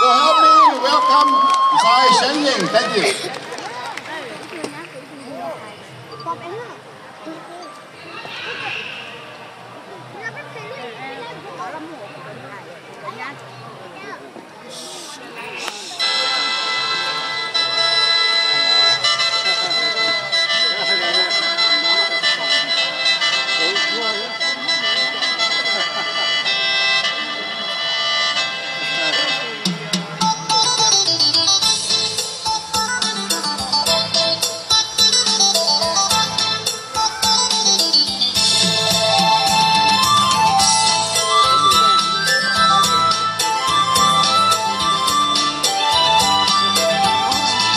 Help me welcome Ntxhais Seev Yeej. Thank you.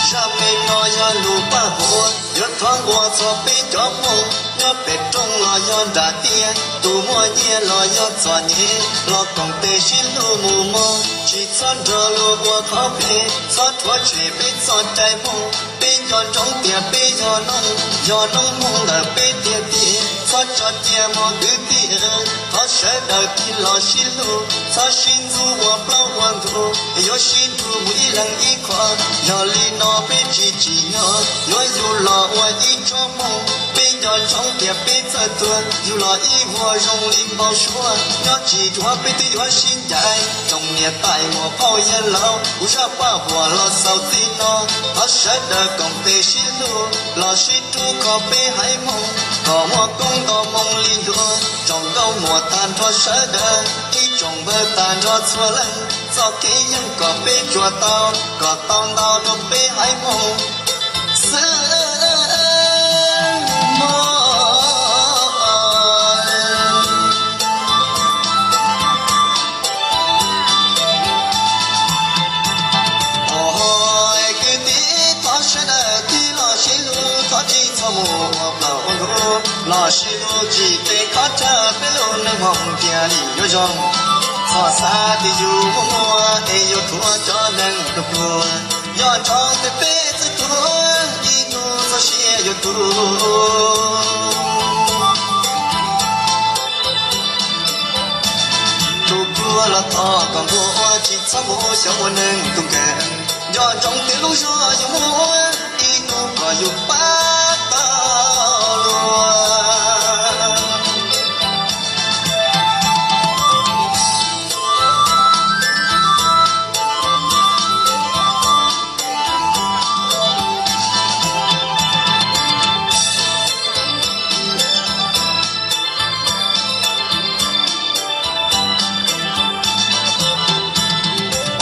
Zaj me no yog lus paj huam, yuav thov nqua txog peb cov Hmoob, nyob pem roob los yog nram tiaj, tus muaj nyiaj los yog txom nyem, los koom tes sib hlub mus mog, tsis txhob nrog luag ua qhov phem, txhob rhuav tshem peb txoj cai Hmoob. Peb nco ntsoov tias peb yog noob, yog noob Hmoob ntawm peb tiag tiag, txhob tso cia mog kwv tij. Thov sawv daws tig los sib hlub, txhob sib ntxub ua plaub ua ntug, yuav sib nrug mus ib leeg ib qho. Yog li no peb tsis tsim nyog, yuav yug los ua ib tsob Hmoob. Peb nco ntsoov tias peb txawj tuag, yug los ib vuag zoo li npau suav, nyob tsis dua peb twb yuav sib ncaim. Tsoom niam tais muam phauj yawg laus, kuv zaj paj huam los xaus txij no. Thov sawv daws koom tes sib hlub, los sib rub kho peb haiv Hmoob, kom muaj koob nto moo li ntuag. Tsoom nkauj muam tag nrho sawv daws, ib tsoom npawg tag nrho txhua leej, txoj kev yeej kom peb tsuas tau, kom tau ntau rau peb haiv Hmoob xwb mog. Kwv tij, thov sawv daws tig los sib hlub, thov tsis txhob mus ua plaub ua ntug, los sib hlub tsis tes khob tsawg peb lub neej Hmoob thiaj li yuav zoo. Txhob xav tias yus muaj muaj es yuav rhuav cov neeg pluag pluag, nco ntsoov tias peb txawj tuag ib hnub txoj sia yuav tu. Tus pluag los thov kom nquag ua, tsis txhob mus xyaum ua neeg tus nkeeg. Nco ntsoov tias lub zog yus muaj ib hnub kom yus pab tau luag.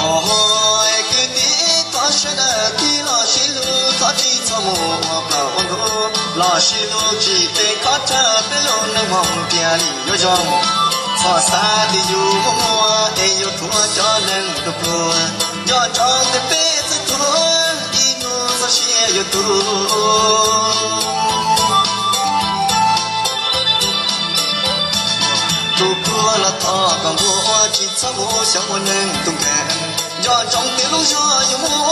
Os kwv tij, thov sawv daws tig los sib hlub, thov tsis txhob mus ua plaub ua ntug, los sib hlub tsis tes khob tsawg peb lub neej Hmoob thiaj li yuav zoo. Txhob xav tias yus muaj muaj es yuav rhuav cov neeg pluag pluag, nco ntsoov tias peb txawj tuag ib hnub txoj sia yuav tu. Tus pluag los thov kom nquag ua, tsis txhob mus xyaum ua neeg tus nkeeg. Nco ntsoov tias lub zog yus muaj